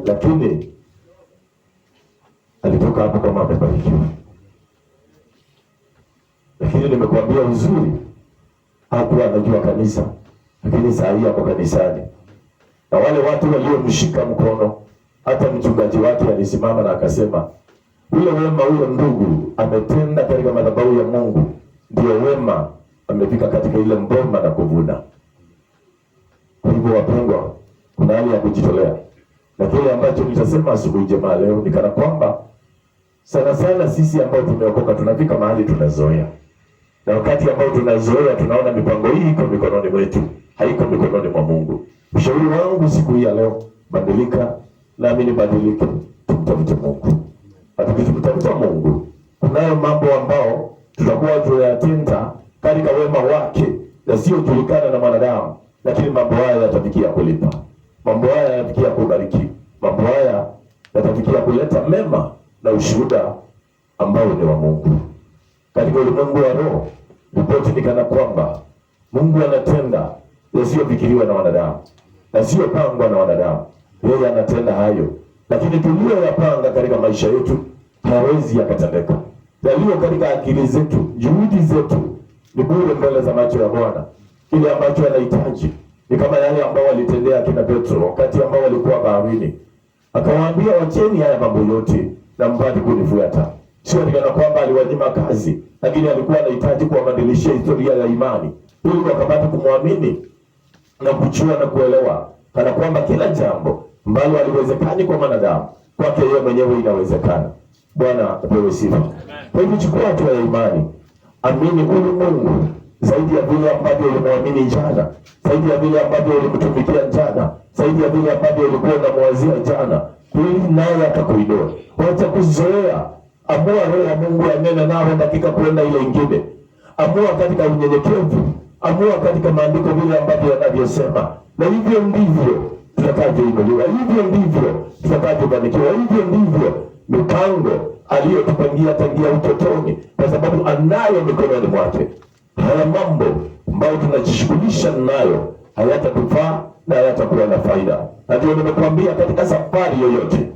Lakini alitoka hapo kama amebarikiwa. Lakini nimekuambia uzuri, hakuwa anajua kanisa, lakini saa hii ako kanisani, na wale watu waliomshika mkono, hata mchungaji wake alisimama na akasema, ule wema huyo ndugu ametenda katika madhabahu ya Mungu, ndio wema amefika katika ile mboma na kuvuna. Kwa hivyo wapendwa, kuna hali ya kujitolea, na kile ambacho nitasema asubuhi njema leo ni kana kwamba sana sana sisi ambao tumeokoka tunafika mahali tunazoea, na wakati ambao tunazoea tunaona mipango hii iko mikononi mwetu, haiko mikononi mwa Mungu. Ushauri wangu siku hii ya leo, badilika, nami nibadilike, tumtafute Mungu. Na tukimtafuta Mungu, kunayo mambo ambao tutakuwa tunayatenda katika wema wake yasiyojulikana na mwanadamu, lakini mambo haya yatafikia kulipa, mambo haya yatafikia kubariki, mambo haya yatafikia kuleta mema na ushuhuda ambao ni wa Mungu. Katika ulimwengu wa roho, ripoti ni kana kwamba Mungu anatenda yasiyofikiriwa na wanadamu, yasiyopangwa na wanadamu. Yeye anatenda hayo, lakini tuliyoyapanga katika maisha yetu hayawezi yakatendeka. Yaliyo katika akili zetu, juhudi zetu ni bure mbele za macho ya Bwana. Kile ambacho anahitaji ni kama yale ambao walitendea akina Petro wakati ambao walikuwa baharini, akawaambia wacheni haya mambo yote na mpate kunifuata. Sio kana kwamba aliwanyima kazi, lakini alikuwa anahitaji kuwabadilishia historia ya imani ili wakapate kumwamini na kujua na kuelewa kana kwamba kila jambo ambalo haliwezekani kwa mwanadamu kwake yeye mwenyewe inawezekana. Bwana apewe sifa. Kwa hivyo chukua hatua ya imani, amini huyu Mungu zaidi ya vile ambavyo ulimwamini jana, zaidi ya vile ambavyo ulimtumikia jana, zaidi ya vile ambavyo ulikuwa unamwazia jana, ili naye atakuinua. Wacha kuzoea, amua Roho ya Mungu anene nawe dakika kwenda ile ingine. Amua katika unyenyekevu, amua katika maandiko vile ambavyo yanavyosema, na hivyo ndivyo tutakavyoinuliwa, hivyo ndivyo tutakavyobarikiwa, hivyo ndivyo mipango aliyotupangia tangia utotoni, kwa sababu anayo mikononi mwake. Haya mambo ambayo tunajishughulisha nayo hayatatufaa na hayatakuwa na faida. Na ndio nimekuambia katika safari yoyote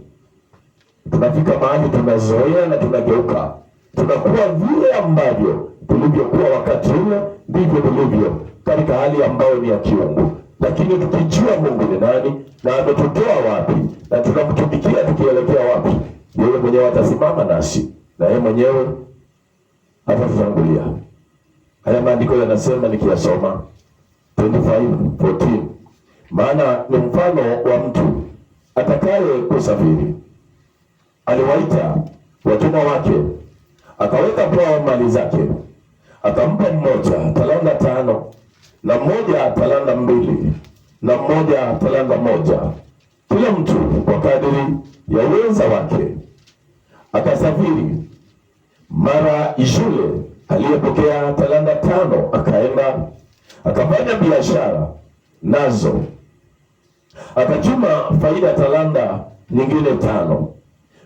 tunafika mahali tunazoea na tunageuka, tunakuwa vile ambavyo tulivyokuwa wakati ule, ndivyo tulivyo katika hali ambayo ni ya kiungu. Lakini tukijua Mungu ni nani na ametutoa wapi na tunamtumikia tukielekea wapi, yeye mwenyewe atasimama nasi na yeye mwenyewe atatutangulia. Haya maandiko yanasema nikiyasoma 25:14, maana ni mfano wa mtu atakaye kusafiri, aliwaita watumwa wake, akaweka kwao mali zake, akampa mmoja talanta 5 na mmoja talanta 2 na mmoja talanta 1, kila mtu kwa kadiri ya uweza wake. Akasafiri. Mara yule aliyepokea talanta 5 akaenda akafanya biashara nazo, akachuma faida talanta nyingine 5.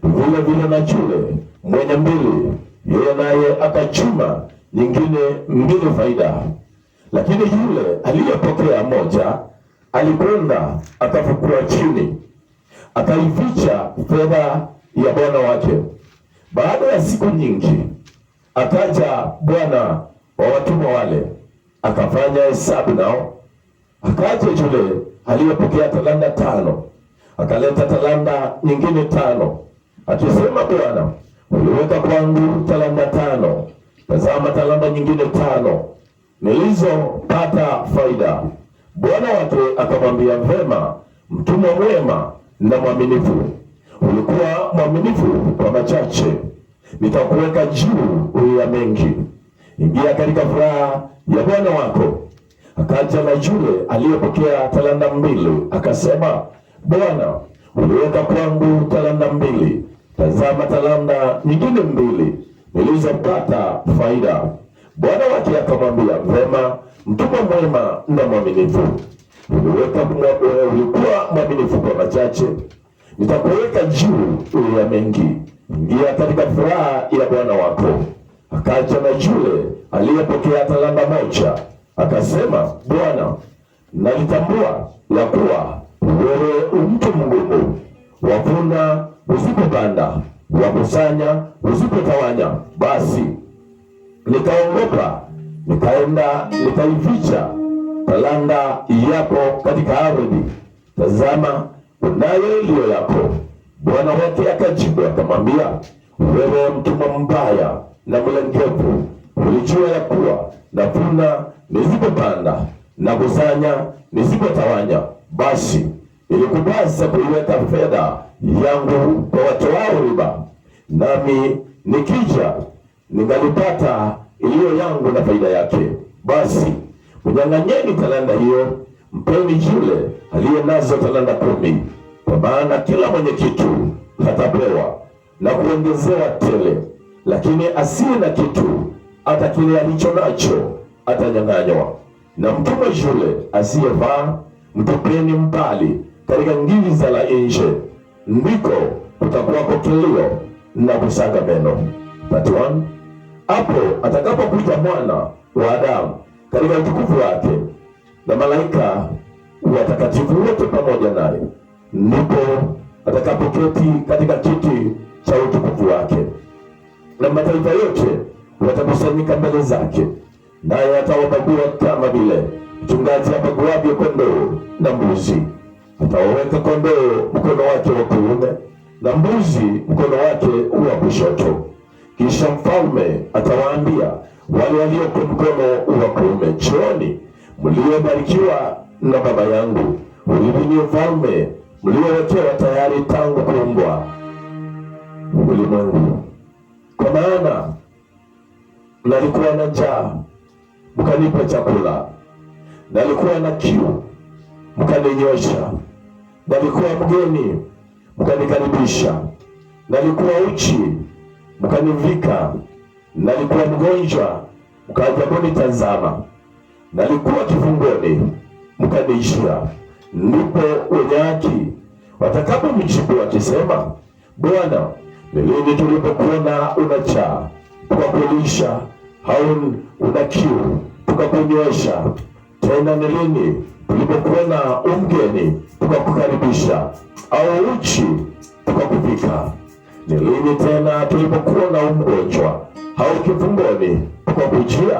Vile vile na yule mwenye 2, yeye naye akachuma nyingine 2 faida. Lakini yule aliyepokea 1 alikwenda akafukua chini, akaificha fedha ya bwana wake. Baada ya siku nyingi akaja bwana wa watumwa wale, akafanya hesabu nao. Akaja yule aliyepokea talanta 5, akaleta talanta nyingine 5, akisema, Bwana, uliweka kwangu talanta 5, tazama talanta nyingine 5 nilizopata faida. Bwana wake akamwambia, vema, mtumwa mwema na mwaminifu, ulikuwa mwaminifu kwa machache, nitakuweka juu ya mengi, ingia katika furaha ya bwana wako. Akaja na yule aliyepokea talanta 2, akasema, Bwana, uliweka kwangu talanta 2, tazama talanta nyingine 2 nilizopata faida. Bwana wake akamwambia, vema, mtumwa mwema na mwaminifu, ulikuwa mwaminifu kwa machache, nitakuweka juu ya mengi, ingia katika furaha ya bwana wako. Akaja na yule aliyepokea talanta 1, akasema, Bwana, nalitambua ya kuwa wewe mtu mgumu, wavuna usipopanda, wakusanya usipotawanya. Basi nikaogopa, nikaenda nikaificha talanta yako katika ardhi. Tazama, unayo iliyo yako. Bwana wake akajibu akamwambia, wewe mtumwa mbaya na mlengevu, ulijua ya kuwa navuna nisipopanda na kusanya nisipotawanya. Basi ilikupasa kuiweka fedha yangu kwa watoao riba, nami nikija ningalipata iliyo yangu na faida yake. Basi mnyang'anyeni talanta hiyo, mpeni yule aliye nazo talanta 10, kwa maana kila mwenye kitu hatapewa na kuongezewa tele, lakini asiye na kitu, hata kile alicho nacho atanyang'anywa. Na mtumwa yule asiyefaa mtupeni mbali katika giza la nje, ndiko kutakuwako kilio na kusaga meno. 31 Hapo atakapokuja Mwana wa Adamu katika utukufu wake na malaika watakatifu wote pamoja naye, ndipo atakapoketi katika kiti cha utukufu wake, na mataifa yote watakusanyika mbele zake, naye atawabagua kama vile mchungaji abaguavyo kondoo na mbuzi. Atawaweka kondoo mkono wake wa kuume na mbuzi mkono wake wa kushoto. Kisha mfalme atawaambia wale walioko mkono wa kuume, njooni mliobarikiwa na Baba yangu, urithini ufalme mliowekewa tayari tangu kuumbwa ulimwengu. Kwa maana nalikuwa na njaa, mkanipa chakula; nalikuwa na kiu, mkaninywesha; nalikuwa mgeni, mkanikaribisha; nalikuwa uchi, mkanivika; nalikuwa mgonjwa, mkaja kunitazama; nalikuwa kifungoni, mkanijia. Ndipo wenye haki watakapomjibu wakisema, Bwana, ni lini tulipokuona una njaa tukakulisha, au una kiu tukakunywesha? Tena ni lini tulipokuona umgeni tukakukaribisha, au uchi tukakuvika? Ni lini tena tulipokuona umgonjwa au kifungoni tukakujia?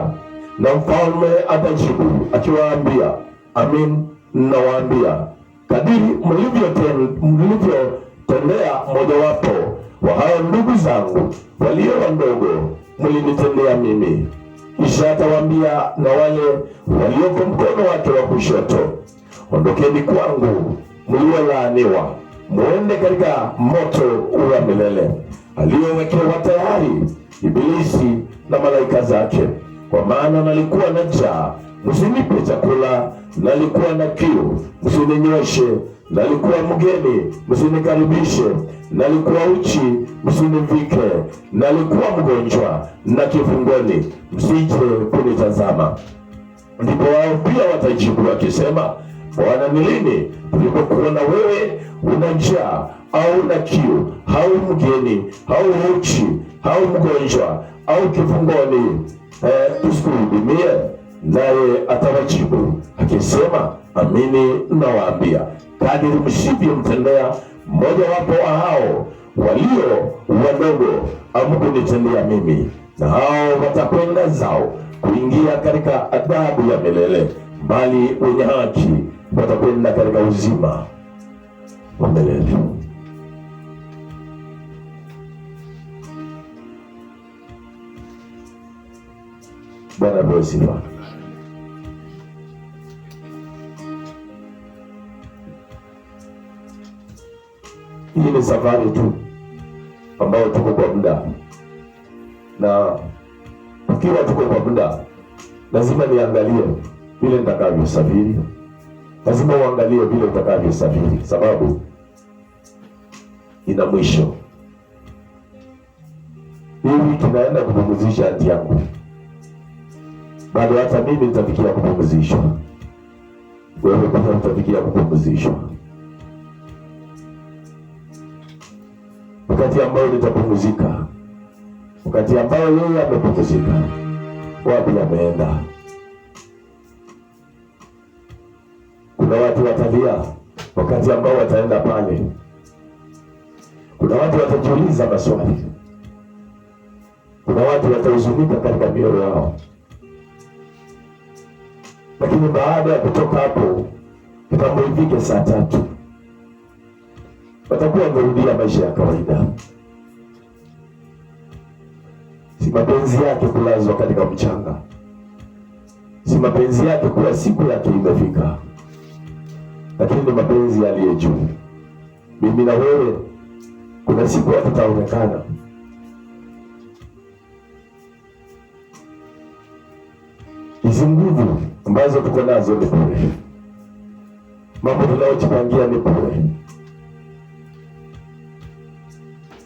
Na mfalme atajibu akiwaambia, amin nawaambia, kadiri mlivyotendea mmojawapo wa hao ndugu zangu walio wadogo, mlinitendea mimi. Kisha atawaambia na wale walioko mkono wake wa kushoto, ondokeni kwangu mliolaaniwa, muende katika moto wa milele aliowekewa tayari Ibilisi na malaika zake. Kwa maana nalikuwa na njaa, msinipe chakula; nalikuwa na kiu, msininyweshe; nalikuwa mgeni, msinikaribishe; nalikuwa uchi, msinivike; nalikuwa mgonjwa na kifungoni, msije kunitazama. Ndipo wao pia watajibu wakisema, Bwana, ni lini tulipokuona wewe una njaa au una kiu au mgeni au uchi au mgonjwa au kifungoni, tusikuhudumie? Naye atawajibu akisema, amini nawaambia, kadiri msivyomtendea mmojawapo wa hao walio wadogo, hamkunitendea mimi. Na hao watakwenda zao kuingia katika adhabu ya milele, bali wenye haki watakwenda katika uzima wa milele. Bwana apewe sifa. Hii ni safari tu ambayo tuko kwa muda, na tukiwa tuko kwa muda lazima niangalie vile nitakavyosafiri, lazima uangalie vile utakavyosafiri, sababu ina mwisho. Hii wiki naenda kupumzisha anti yangu, bado hata mimi nitafikia kupumzishwa, wewe pia utafikia kupumzishwa. Wakati ambao nitapumzika, wakati ambao yeye amepumzika, wapi ameenda? Kuna watu watalia wakati ambao wataenda pale, Kuna watu watajiuliza maswali, kuna watu watahuzunika katika mioyo yao, lakini baada ya kutoka hapo, kitambo ifike 3:00, watakuwa wamerudia maisha ya kawaida. Si mapenzi yake kulazwa katika mchanga, si mapenzi yake kuwa siku yake imefika, lakini ni mapenzi yaliye juu. Mimi na wewe kuna siku hatutaonekana. Hizi nguvu ambazo tuko nazo ni bure, mambo tunayojipangia ni bure.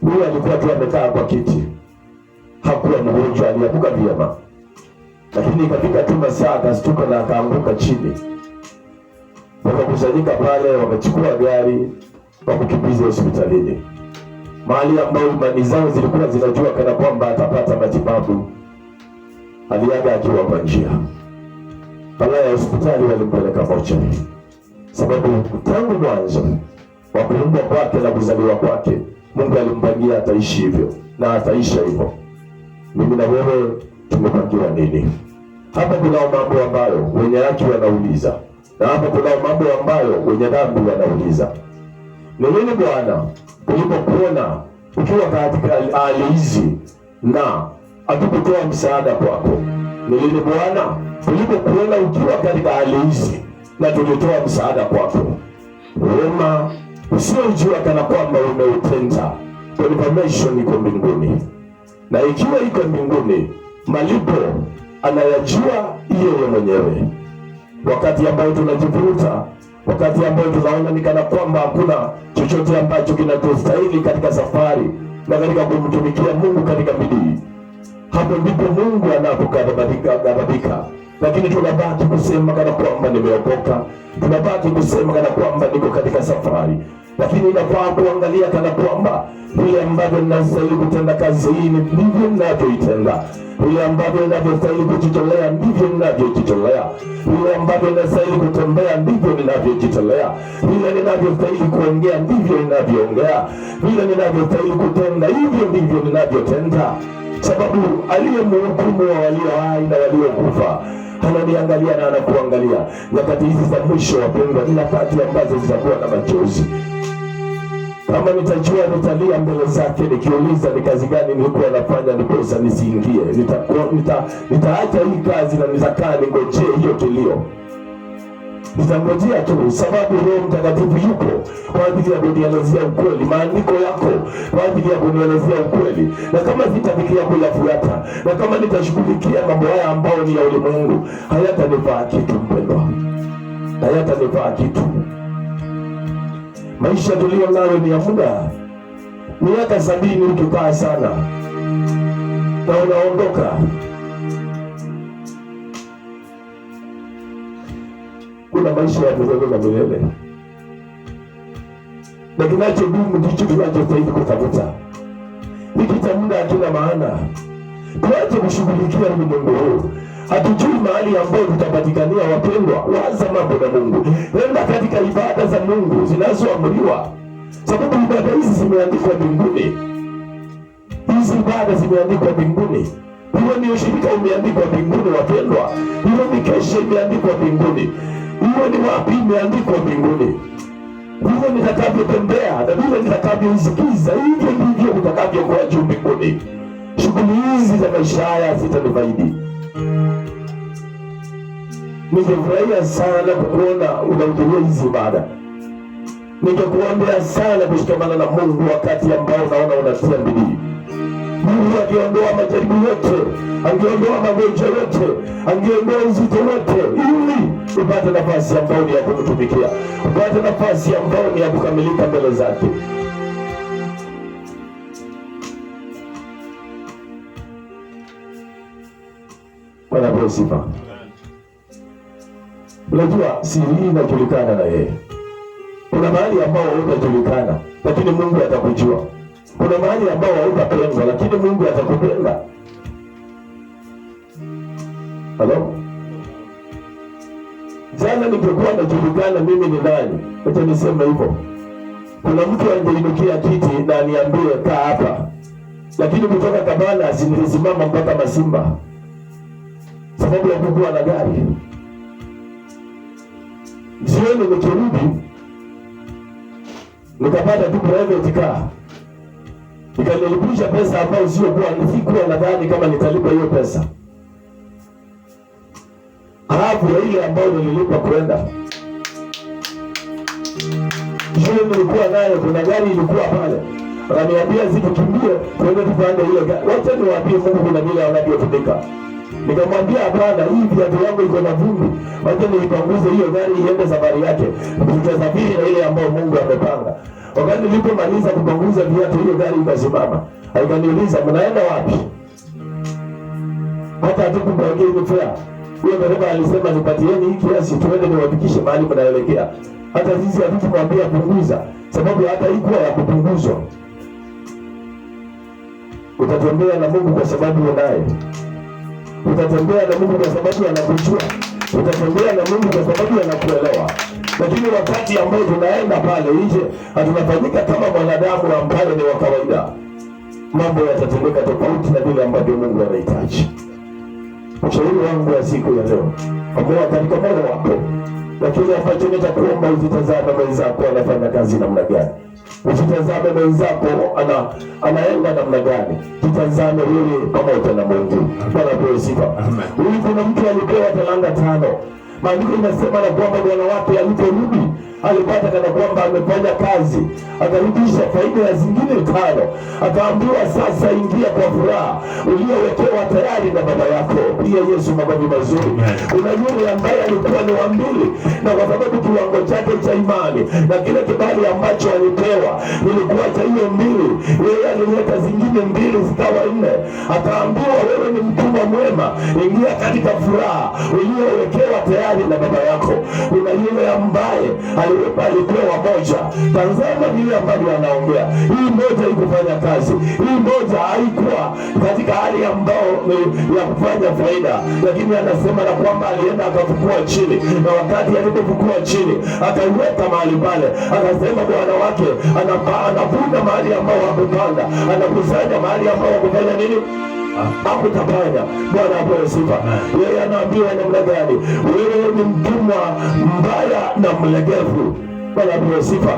Huyu alikuwa tu amekaa kwa kiti, hakuwa mgonjwa, aliamka vyema, lakini ikafika tu masaa akastuka na akaanguka chini. Wakakusanyika pale, wakachukua gari wakukimbiza hospitalini, mahali ambapo imani zao zilikuwa zinajua kana kwamba atapata matibabu. Aliaga akiwa kwa njia. Baada ya hospitali walimpeleka mochari, sababu tangu mwanzo wa kuumbwa kwake na kuzaliwa kwake Mungu alimpangia ataishi hivyo na ataisha hivyo. Mimi na wewe tumepangiwa nini? Hapa kuna mambo ambayo wenye haki wanauliza, na hapa kuna mambo ambayo wenye dhambi wanauliza. Ni nini Bwana ulipokuona ukiwa katika hali hizi na hatukutoa msaada kwako? Ni lini Bwana ulipokuona ukiwa katika hali hizi na tulitoa msaada kwako? Wema usiojua kana kwamba umeutenda, confirmation iko mbinguni, na ikiwa iko mbinguni, malipo anayajua yeye mwenyewe. Wakati ambao tunajivuta, wakati ambao tunaona ni kana kwamba hakuna chochote ambacho kinatostahili katika safari na katika kumtumikia Mungu katika bidii, hapo ndipo Mungu anapoghadhibika. Lakini tunabaki kusema kana kwamba nimeokoka, tunabaki kusema kana kwamba niko katika safari, lakini inafaa kuangalia kana kwamba vile ambavyo ninastahili kutenda kazi hii ndivyo ninavyoitenda, vile ambavyo ninavyostahili kujitolea ndivyo ninavyojitolea, vile ambavyo ninastahili kutembea ndivyo ninavyojitolea, vile ninavyostahili kuongea ndivyo ninavyoongea, vile ninavyostahili kutenda hivyo ndivyo ninavyotenda. Sababu aliye mhukumu wa walio hai na waliokufa ananiangalia na anakuangalia. Nyakati hizi za mwisho, wapendwa, ni nyakati ambazo zitakuwa na machozi. Kama nitajua nitalia mbele zake nikiuliza ni kazi gani nilikuwa nafanya ndiposa nisiingie. Nitaacha hii kazi na nitakaa ningojee hiyo kilio. Nitangojea tu, sababu Roho Mtakatifu yuko kwa ajili ya kunielezea ukweli, maandiko yako kwa ajili ya kunielezea ukweli. Na kama sitafikiria kuyafuata, na kama nitashughulikia mambo haya ambayo ni ya ulimwengu, hayatanifaa kitu mpendwa, hayatanifaa kitu. Maisha tuliyo nayo ni ya muda. Miaka 70 ukikaa sana na unaondoka. Kuna maisha ya milele na milele, na kinachodumu ndicho tunachostahili kutafuta. Hiki cha muda hakina maana. Tuache kushughulikia ulimwengu huu. Hatujui mahali ambapo tutapatikania. Wapendwa, waza mambo na Mungu. Nenda katika ibada za Mungu zinazoamriwa, sababu ibada hizi zimeandikwa mbinguni. Hizi ibada zimeandikwa mbinguni. Hiyo ni ushirika umeandikwa mbinguni, wapendwa. Hiyo ni kesha imeandikwa mbinguni. Hiyo ni wapi imeandikwa mbinguni. Vile nitakavyotembea na vile nitakavyoisikiza, hivyo ndivyo nitakavyokuwa juu mbinguni. Shughuli hizi za maisha haya zitanifaidi. Ningefurahia sana kukuona unahudhuria hizi ibada. Ningekuombea sana kushikamana na Mungu wakati ambao unaona unatia bidii. Mungu angeondoa majaribu yote, angeondoa magonjwa yote, angeondoa uzito wote, ili upate nafasi ambayo ni ya kumtumikia, upate nafasi ambayo ni ya kukamilika mbele zake. Bwana apewe sifa. Unajua siri hii inajulikana na yeye. Kuna mahali ambao hautajulikana, lakini Mungu atakujua. Kuna mahali ambao hautapendwa, lakini Mungu atakupenda. Halo? Jana ningekuwa najulikana mimi ni nani, acha niseme hivyo. Kuna mtu angeinukia kiti na aniambie aniambie kaa hapa, lakini kutoka Kabana nilisimama mpaka Masimba sababu ya kukuwa na gari. Jioni nikirudi nikapata tu private car, ikanilipisha pesa ambayo sikuwa nadhani kama nitalipa hiyo pesa, halafu ya ile ambayo nililipa kwenda shule nilikuwa nayo, kuna gari ilikuwa pale, wakaniambia situkimbie tuende tupande ile gari. Wacha niwaambie Mungu kuna vile anavyotumika. Nikamwambia hapana, hii viatu yangu iko na vumbi, wacha niipanguze hiyo gari iende safari yake, tutasafiri na ile ambayo Mungu amepanga. Wakati nilipomaliza kupanguza viatu, hiyo gari ikasimama, akaniuliza mnaenda wapi? Hata hatukupangia ile fare. Huyo dereva alisema nipatieni hii kiasi tuende niwafikishe mahali mnaelekea. Hata sisi hatukumwambia punguza, sababu hata haikuwa ya kupunguzwa. Utatembea na Mungu kwa sababu unaye. Utatembea na Mungu kwa sababu anakujua. Utatembea na Mungu kwa sababu anakuelewa. Lakini wakati ambao tunaenda pale nje, hatunafanyika kama mwanadamu ambaye ni wa kawaida, mambo yatatendeka tofauti na vile ambavyo Mungu anahitaji. Ushauri wangu wa siku ya leo, amua katika moyo wako, lakini ambacho nitakuomba, usitazame mwenzako anafanya kazi namna gani, usitazame mwenzako anaenda namna gani, jitazame wewe pamoja na Mungu. Bwana apewe sifa. Huyu kuna mtu alipewa talanta 5. Maandiko inasema na kwamba bwana wake aliporudi alipata kana kwamba amefanya kazi, akarudisha faida ya zingine 5. Akaambiwa sasa ingia kwa furaha uliyowekewa tayari na baba yako. Pia Yesu mababu mazuri. Kuna yule ambaye alikuwa ni wa 2, na kwa sababu kiwango chake cha imani na kile kibali ambacho alipewa ilikuwa cha hiyo 2, yeye alileta zingine 2 zikawa 4. Akaambiwa wewe ni mtumwa mwema, ingia katika furaha uliyowekewa tayari na baba yako. Kuna yule ambaye alipewa 1. Tazama vile ambavyo anaongea. Hii 1 haikufanya kazi, hii 1 haikuwa katika hali ambayo ni ya kufanya faida, lakini anasema na kwamba alienda akafukua chini, na wakati alipofukua chini akaiweka mahali pale, akasema bwana wake anavuna mahali ambao hakupanda, anakusanya mahali ambao hakufanya nini, hakutapanya. Bwana apewe sifa. Yeye anaambiwa namna gani? Wewe ni mtumwa mbaya na mlegevu. Bwana apewe sifa.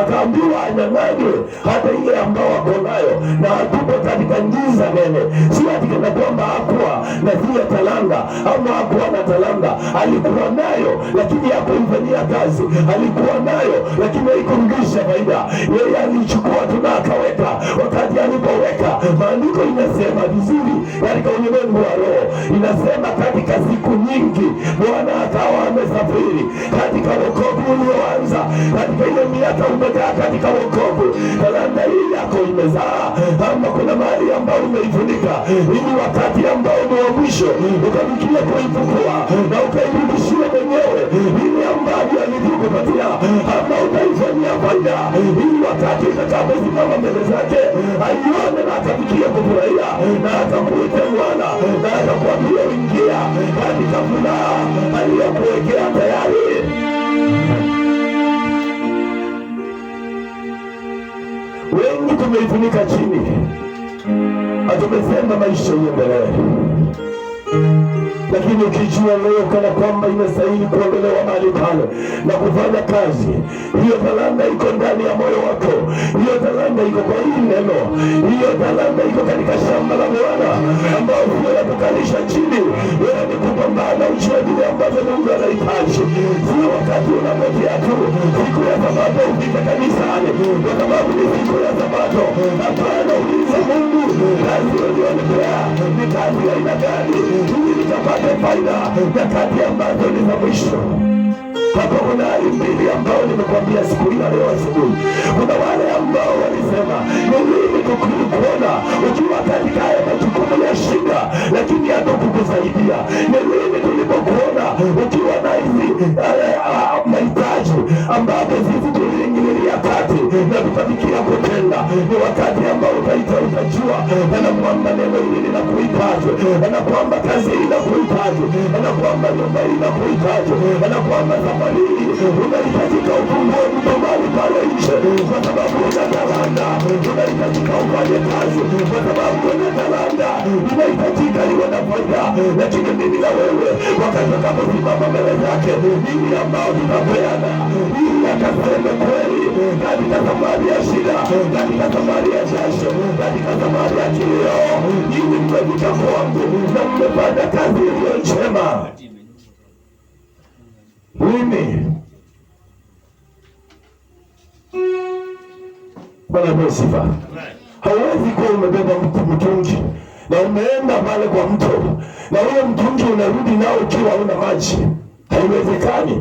Akaambiwa anyang'anywe hata ile ambao wako nayo, na hatupo katika giza nene. Si ati kana kwamba hakuwa na zile talanta ama hakuwa na talanta, alikuwa nayo lakini hakuifanyia kazi, alikuwa nayo lakini haikurudisha faida. Yeye alichukua tu na akaweka. Wakati alipoweka, maandiko inasema vizuri katika ulimwengu wa roho, inasema katika siku nyingi Bwana akawa amesafiri katika wokovu ulioanza katika ile miaka umekaa katika wokovu, talanta hii yako imezaa, ama kuna mahali ambao umeifunika, ili wakati ambao ni wa mwisho ukafikia kuifukua na ukairudishia mwenyewe ile ambavyo alivyokupatia, ama utaifanyia faida, ili wakati utakaposimama mbele zake aione na akafikia kufurahia na akakuita mwana na akakwambia ingia katika furaha aliyokuwekea tayari. Wengi tumeifunika chini, tumesema maisha iendelee, lakini ukijua leo kana kwamba inastahili kuondolewa mahali pale na kufanya kazi, hiyo talanta iko ndani ya moyo wako, hiyo talanta iko kwa hii neno, hiyo talanta iko katika shamba la Bwana ambao sio ya kukalisha chini. Wewe ni kupambana, ujue vile ambavyo Mungu anahitaji. Sio wakati unangojea tu siku ya Sabato ufike kanisani kwa sababu ni siku ya Sabato. Hapana, uliza Mungu, kazi uliyonipea ni kazi ya aina gani ili nikapate faida nyakati ambazo ni za mwisho. Hapa kuna hali mbili ambao nimekuambia siku hii leo asubuhi. Kuna wale ambao walisema ni lini kukuona ukiwa katika haya majukumu ya shida, lakini hatukukusaidia. Ni lini tulipokuona ukiwa na hizi mahitaji ambapo sisi tuliingilia kati na tukafikia kutenda. Ni wakati ambao utaita, utajua na kwamba neno hili linakuhitaji, na kwamba kazi hii inakuhitaji, na kwamba nyumba hii inakuhitaji, na kwamba safari hii unahitajika ufungue mtu mahali pale nje, kwa sababu una talanta, unahitajika ufanye kazi, kwa sababu kuna talanta inahitajika iwe na faida. Lakini mimi na wewe, wakati tutakaposimama mbele zake, ili ambao tutapeana, ili akaseme kweli katika safari ya shida, katika safari ya jasho, katika safari ya kilio, ili mmefika kwangu na mmefanya kazi iliyo njema. Mimi Bwana apewe sifa. Hauwezi kuwa umebeba mtungi na umeenda pale kwa mto na ule mtungi unarudi nao ukiwa una maji, haiwezekani.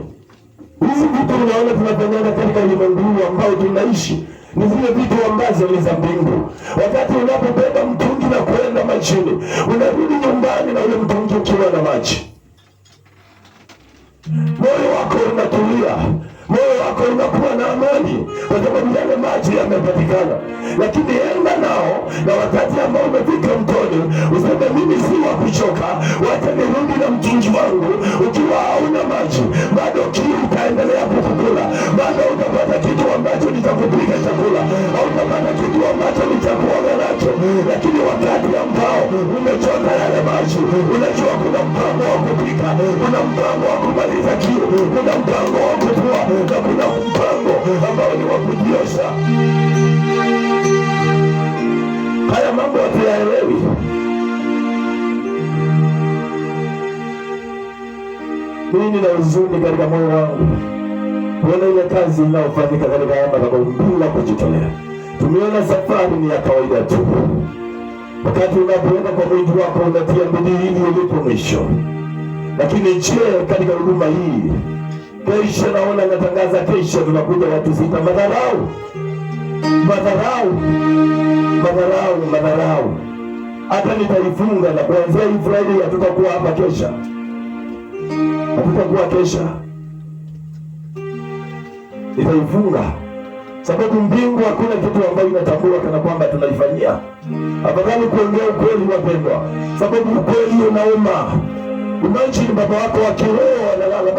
Hizi vitu unaona tunafanyana katika ulimwengu huu ambao tunaishi ni zile vitu ambazo ni za mbingu. Wakati unapobeba mtungi na kwenda majini, unarudi nyumbani na ule mtungi ukiwa na maji, moyo wako unatulia, moyo wako unakuwa na amani, kwa sababu yale maji yamepatikana. Lakini enda nao, na wakati ambao umefika mtoni, useme mimi si wa kuchoka, wacha nirudi na mtungi wangu. Ukiwa hauna maji, bado kiu itaendelea kukukula, bado utapata kitu ambacho ni cha kupika chakula, hautapata kitu ambacho ni cha kuoga nacho. Lakini wakati ambao umechota yale maji, unajua kuna mpango wa kupika, kuna mpango wa kumaliza kiu, kuna mpango wa kufua na kuna mpango ambao ni wa kujiosha. Haya mambo hatuyaelewi. Mimi nina huzuni katika moyo wangu kuona ile kazi inayofanyika katika haya madhabahu bila kujitolea. Tumeona safari ni ya kawaida tu. Wakati unapoenda kwa mwili wako unatia bidii ili ulipo mwisho. Lakini je, katika huduma hii kesho, naona natangaza kesho tunakuja watu 6. Madharau, madharau, madharau, madharau. Hata nitaifunga na kuanzia hii Friday hatutakuwa hapa kesha, hatutakuwa kesha, nitaifunga sababu mbingu hakuna kitu ambayo inatambua kana kwamba tunaifanyia. Afadhali kuongea ukweli, wapendwa, sababu ukweli unauma. Imagine baba wako wa kiroho analala.